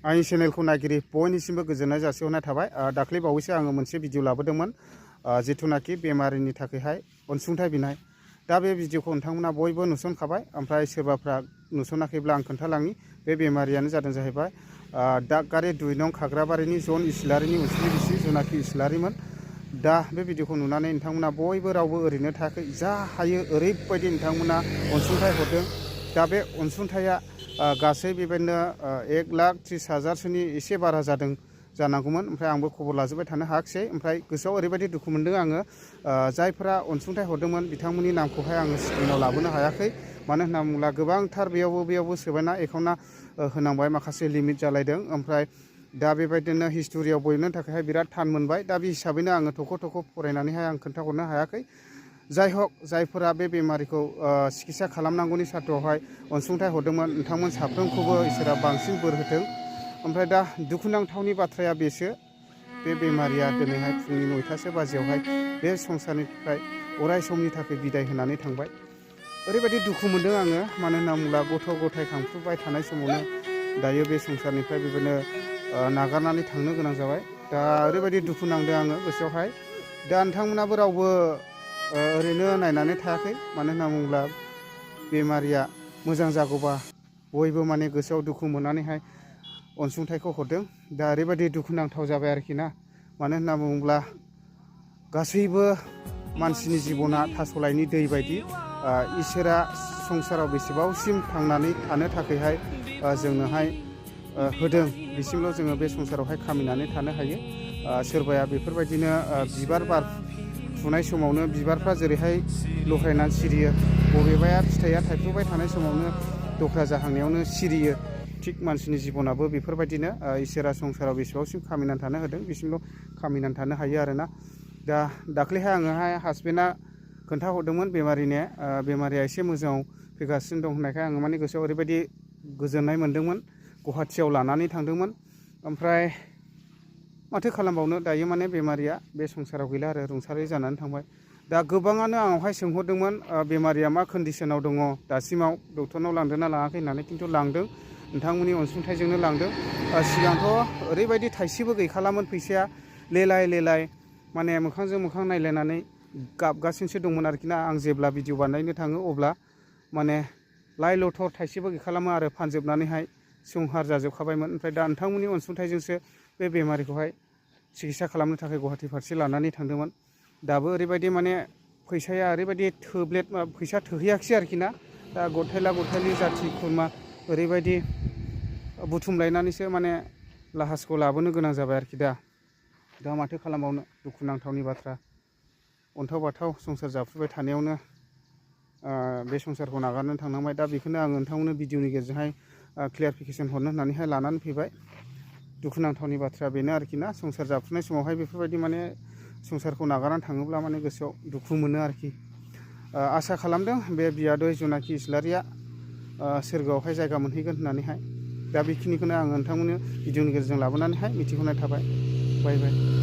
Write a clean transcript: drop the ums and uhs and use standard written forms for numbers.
आंनि चेनेलखौ नागिरि बयनिसिमबो गोजोननाय जासिहरनाय थाबाय। दाख्लै बावैसो आङो मोनसे भिडिअ लाबोदोंमोन जिथुनाखि बेमारिनि थाखायहाय अनसुंथाइ बिनाय। दा बे भिडिअखौ नोंथांमोना बयबो नुसनखाबाय, ओमफ्राय सोरबाफ्रा नुसनाखैब्ला आं खोन्थालांनि। बे बेमारियानो जादों जाहैबाय दागगारि 2 नं खाग्राबारिनि जन इस्लारिनि अनसुलि बिसि जुनाखि इस्लारिमोन। दा बे भिडिअखौ नुनानै नोंथांमोना बयबो रावबो ओरैनो थायाखै, जा हायो ओरैबायदि नोंथांमोना अनसुंथाइ हरदों। दा बे अनसुंथाइया गासै बेबायदिनो 1,30,000सोनि एसे बारा जादों जानांगौमोन। ओमफ्राय आंबो खबर लाजोबबाय थानो हायाखिसै। ओमफ्राय गोसोआव ओरैबायदि दुखु मोनदों आङो, जायफोरा अनसुंथाइ हरदोंमोन बिथांमोननि नामखौहाय आङो स्क्रिनाव लाबोनो हायाखै। मानो होनना बुङोब्ला गोबांथार बेयावबो सोबायना एकाउन्टआ होनांबाय, माखासे लिमिट जालायदों। ओमफ्राय दा बेबायदिनो हिस्ट'रियाव बयनो थाखायहाय बिराद थान मोनबाय। दा बे हिसाबैनो आङो थख' फरायनानैहाय आं खोन्थाहरनो हायाखै। जाय हक जायफोरा बे बेमारिखौ सिकित्सा खालामनांगौनि सार्थ'आवहाय अनसुंथाइ हरदोंमोन, नोंथांमोन साफ्रोमखौबो इसोरा बांसिन बोर होथों। ओमफ्राय दा दुखुनांथावनि बाथ्राया बेसो, बे बेमारिया दिनैहाय फुंनि 9टासो बाजियावहाय बे संसारनिफ्राय अराय समनि थाखाय बिदाय होनानै थांबाय। ओरैबायदि दुखु मोनदों आङो, मानो होनना बुङोब्ला गथ' गथाय खांफुबाय थानाय समावनो दायो बे संसारनिफ्राय बेबायदिनो नागारनानै थांनो गोनां जाबाय। दा ओरैबायदि दुखु नांदों आङो गोसोआवहाय। दा नोंथांमोनाबो रावबो ओरैनो नायनानै थायाखै, मानो होनना बुङोब्ला बेमारिया मोजां जागौबा बयबो माने गोसोआव दुखु मोननानैहाय अनसुंथाइखौ हरदों। दा ओरैबायदि दुखुनांथाव जाबाय आरोखि ना। मानो होनना बुङोब्ला गासैबो मानसिनि जिबना थास'लायनि दै बायदि। इसोरा संसाराव बेसेबांसिम थांनानै थानो थाखायहाय जोंनोहाय होदों, बिसिमल' जोङो बे संसारावहाय खामिनानै थानो हायो। सोरबाया बेफोरबायदिनो बिबार फुनाय समावनो बिबारफ्रा जेरैहाय लह्रायनानै सिरियो, बबेबाया फिथाइया थाइफ्रुबाय थानाय समावनो दख्रा जाहांनायावनो सिरियो। थिग मानसिनि जिबनाबो बेफोरबायदिनो इसोरा संसाराव बेसेबांसिम खामिनानै थानो होदों बिसिमल' खामिनानै थानो हायो आरोना। दा दाख्लैहाय आङोहाय हासबेन्डआ खोन्थाहरदोंमोन बेमारिया एसे मोजाङाव फैगासिनो दं होननायखाय आङो माने गोसोआव ओरैबायदि गोजोननाय मोन्दोंमोन। गुवाहाटियाव लानानै थांदोंमोन। ओमफ्राय माथो खालामबावनो, दायो माने बेमारिया बे संसाराव गैला आरो रुंसारि जानानै थांबाय। दा गोबाङानो आंनावहाय सोंहरदोंमोन बेमारिया मा कन्डिसनाव दङ दासिमाव, डक्टरनाव लांदोंना लाङाखै होननानै। खिन्थु लांदों, नोंथांमोननि अनसुंथाइजोंनो लांदों। सिगांथ' ओरैबायदि थाइसेबो गैखालामोन फैसाया, लेलाय माने मोखांजों मोखां नायलायनानै गाबगासिनोसो दंमोन आरोखि ना। आं जेब्ला भिडिअ बानायनो थाङो अब्ला माने लाइ लथर थाइसेबो गैखालामो आरो फानजोबनानैहाय संहार जाजोबखाबायमोन। ओमफ्राय दा नोंथांमोननि अनसुंथाइजोंसो बे बेमारिखौहाय सिकित्सा खालामनो थाखाय गुवाहाटि फारसे लानानै थांदोंमोन। दाबो ओरैबायदि माने फैसाया ओरैबायदि फैसा थोहैयाखिसै आरोखि ना। दा गथायलि जाथि खुरमा ओरैबायदि बुथुमलायनानैसो माने लाहाजखौ लाबोनो गोनां जाबाय आरोखि। दा माथो खालामबावनो, दुखुनांथावनि बाथ्रा। अन्थाव बाथाव संसार जाफुबाय थानायावनो बे संसारखौ नागारनानै थांनांबाय। दा बेखौनो आङो नोंथांमोननो भिडिअनि गेजेरजोंहाय क्लियारिफिकेसन हरनो होननानैहाय लानानै फैबाय। दुखुनांथावनि बाथ्रा बेनो आरोखि ना। संसार जाफुनाय समावहाय बेफोरबायदि माने संसारखौ नागारनानै थाङोब्ला माने गोसोआव दुखु मोनो आरोखि। आसा खालामदों बे बियादै जुनाखि इस्लारिया सोरगोआवहाय जायगा मोनहैगोन होननानैहाय। दा बेखिनिखौनो आङो नोंथांमोननो भिडिअनि गेजेरजों लाबोनानैहाय मिथिहोनाय थाबाय। बाय बाय।